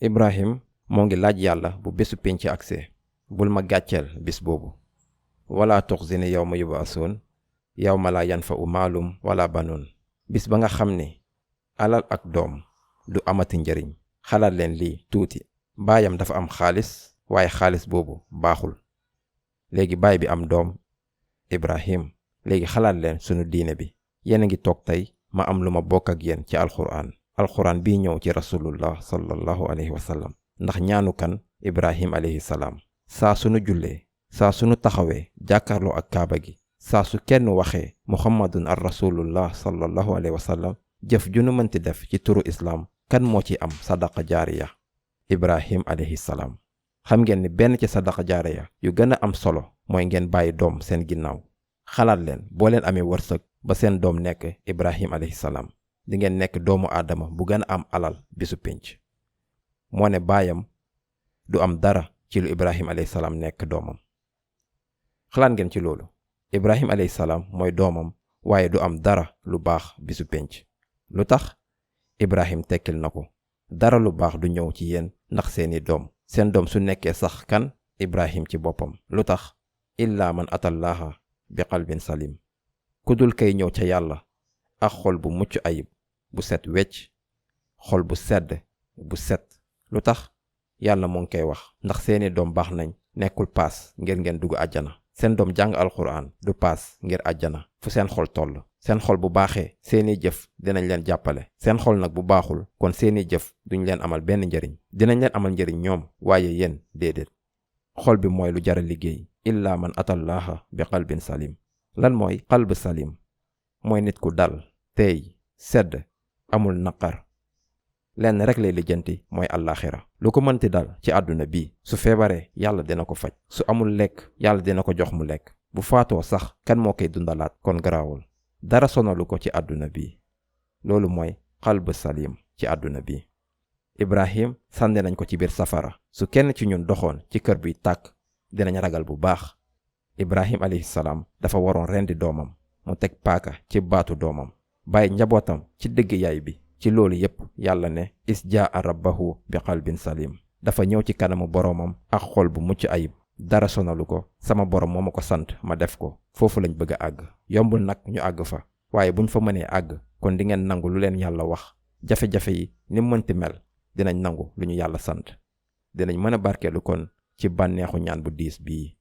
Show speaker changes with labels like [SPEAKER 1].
[SPEAKER 1] Ibrahim moo ngi laaj yàlla bu bésu pénc agsee bul ma gàcceel bis boobu wala tuxzini yawma yub'asun yawma laa yanfa'u maalum wala banuun bis ba nga xam ni alal ak doom du amati njariñ. xalaat leen lii tuuti. baayam dafa am xaalis waaye xaalis boobu baaxul. léegi baay bi am doom Ibrahim. léegi xalaat leen sunu diine bi. yéen a ngi toog tey ma am lu ma bokk ak yéen ci alxuraan bii ñëw ci rasulullah sallallahu alayhi wa sallam. ndax ñaanu kan Ibrahim alayhi salaam. saa sunu jullee saa sunu taxawee jàkkaarloo ak kaaba gi saa su kenn waxee muhammadun ar rasulullah sallallahu alayhi wa sallam jëf ju nu mënti def ci turu islaam kan moo ci am sadaqa jaariya Ibrahim alayhi salaam. xam ngeen ni benn ci sadaqa jaariya yu gën a am solo mooy ngeen bàyyi doom seen ginnaaw. xalaat leen boo leen amee wërsëg ba seen doom nekk Ibrahim alayhi salaam di ngeen nekk doomu aadama bu gën a am alal bisu pénc. moo ne baayam du am dara ci lu Ibrahim alayhi salaam nekk doomam. xalaat ngeen ci loolu. Ibrahim alayhi salaam mooy doomam waaye du am dara lu baax bisu pénc. lu tax Ibrahim tekkil na ko dara lu baax du ñëw ci yéen ndax seeni doom. seen doom su nekkee sax kan Ibrahim ci boppam. lu tax illaa man atallaha bi qalbin salim. ku dul kay ñëw ca yàlla ak xol bu mucc ayib bu set wecc xol bu sedd bu set. lu tax yàlla mu ngi koy wax ndax seeni doom baax nañ nekkul paas ngir ngeen dugg àjjana. seen doom jàng alxuraan du paas ngir àjjana fu seen xol toll. seen xol bu baaxee seeni jëf dinañ leen jàppale. seen xol nag bu baaxul kon seeni jëf duñ leen amal benn njariñ. dinañ leen amal njariñ ñoom waaye yéen déedéet. xol bi mooy lu jara liggéey. illaa man atallaha bi qalbin salim. lan mooy qalb salim? mooy nit ku dal teey sedd amul naqar. lenn rek lay lijjanti mooy àllaaxira. lu ko mënti dal ci àdduna bi su feebaree yàlla dina ko faj. su amul lekk yàlla dina ko jox mu lekk. bu faatoo sax kan moo koy dundalaat kon garaawul. dara sonalu ko ci àdduna bi. loolu mooy qalb salim ci àdduna bi. Ibrahim sànni nañ ko ci biir safara. su kenn ci ñun doxoon ci kër bi tàkk dinañ ragal bu baax. Ibrahim alayhi salaam dafa waroon rendi doomam mu teg paaka ci baatu doomam bàyyi njabootam ci dëgg yaay bi. ci loolu yépp yàlla ne isjaa rabbahu bi qalbin salim. dafa ñëw ci kanamu boroomam ak xol bu mucc ayib. dara sonalu ko. sama boroom moo ma ko sant ma def ko. foofu lañ bëgg a àgg. yombul nag ñu àgg fa waaye buñ fa mënee àgg kon di ngeen nangu lu leen yàlla wax. jafe-jafe yi ni mënti mel dinañ nangu lu ñu yàlla sant. dinañ mën a barkeelu kon ci bànneexu ñaan bu diis bii.